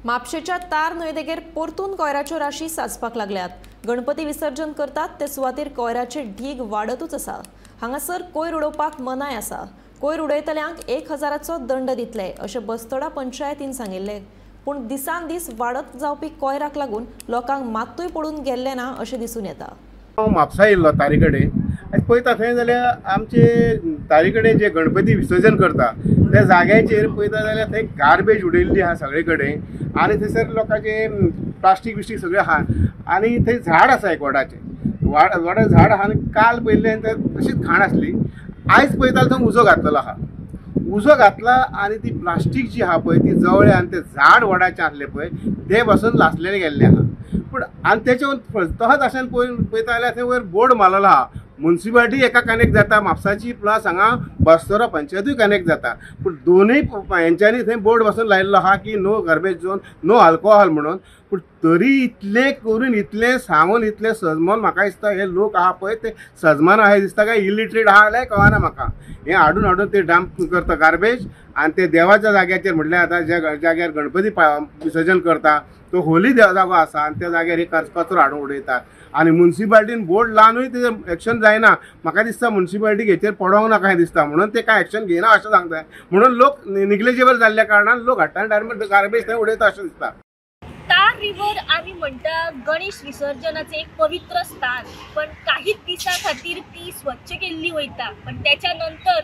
म्हापशेच्या तार न्हंयेदेगेर परतून कोयराच्यो राशी साचपाक लागल्यात. गणपती विसर्जन करतात ते सुवातेर कोयराचे ढीग वाडतूच आसा. हांगासर कोयर उडोवपाक मनाय आसा. कोयर उडयतल्यांक 1000चो दंड दितले अशें बस्तोडा पंचायतीन सांगिल्लें. पूण दिसान दीस वाडत जावपी कोयराक लागून लोकांक मात्तूय पडून गेल्लें ना अशें दिसून येता. हांव म्हापसा येयल्लो तारी कडेन आनी पळयता थंय जाल्यार आमचे तारी कडेन जे गणपती विसर्जन करता त्या जाग्याचेर पळयता जाल्यार थंय गार्बेज उडयल्ली आहा सगळे कडेन आनी थंयसर लोकांचे प्लास्टीक बिस्टीक सगळें आहा आनी थंय झाड आसा एक वडाचें वडा झाड आहा आनी काल पयल्लें थंय तशीच घाण आसली. आयज पळयता थंय उजो घातलेलो आहा. उजो घातला आनी ती प्लास्टीक जी आहा पळय ती जवळ्या आनी तें झाड वडाचें आसलें पळय तें बसून लासलेलें गेल्लें आहा. पूण आनी तेचे तहच आशेन पळयता जाल्यार थंय वयर बोर्ड मारलेलो आहा. मुन्सिपालिटी एका कनेक्ट जाता म्हापसाची प्लस हांगा बस्तोरा पंचायतूय कनेक्ट जाता. पूण दोनूय हेंच्यांनी थंय बोर्ड बसून लायिल्लो आहा की no garbage zone, no alcohol म्हणून. पूण तरी इतलें करून इतलें सांगून इतलें सजमोन म्हाका दिसता हे लोक आहा पळय ते सजमान आहा दिसता काय इलिटरेट आहा जाल्यार कळना म्हाका. हें हाडून हाडून ते डंप करता गार्बेज आनी ते देवाच्या जाग्याचेर म्हटल्यार आतां ज्या जाग्यार गणपती विसर्जन करता तो होली जागो आसा आनी त्या जाग्यार हे कचरो हाडून उडयतात आनी मुन्सिपालिटीन बोर्ड लावनूय तेजेर एक्शन जायना. म्हाका दिसता मुन्सिपालिटीक हेचेर पडोंक नाका हें दिसता म्हणून ते कांय एक्शन घेयना अशें सांगता. म्हणून लोक निग्लेजेबल जाल्ल्या कारणान लोक हाडटा आनी गार्बेज थंय उडयता अशें दिसता. तार रिवर आमी म्हणटा गणेश विसर्जनाचें एक पवित्र स्थान, पण काही दिसां खातीर ती स्वच्छ केल्ली वयता, पण त्याच्या नंतर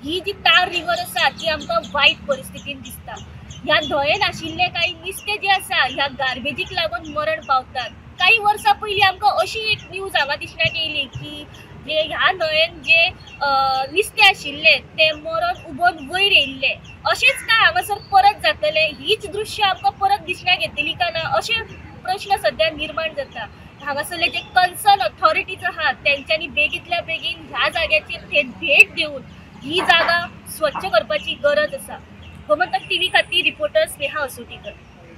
ही जी तार रिवर आसा ती आमकां वायट परिस्थितीन दिसता. ह्या न्हंयेन आशिल्ले काही नुस्तें जे आसा ह्या गार्बेजीक लागून मरण पावतात. काही वर्सां पयलीं आमकां अशी एक न्यूज हांगा दिसण्याक येयली की जे ह्या न्हंयेन जे नुस्तें आशिल्लें तें मरण उबोन वयर येयल्लें. अशेंच काय हांगासर परत जातलें, हीच दृश्य आमकां परत दिसण्याक येतली काय ना अशे प्रश्न सद्या निर्माण जाता. हांगासरले जे कन्सर्न ऑथॉरिटीज आहात तेंच्यांनी बेगींतल्या बेगीन ह्या जाग्याचेर थेट भेट दिवन ही जागा स्वच्छ करपाची गरज आसा. गोमंतक टीव्ही खातीर रिपोर्टर स्नेहा असोटीकर.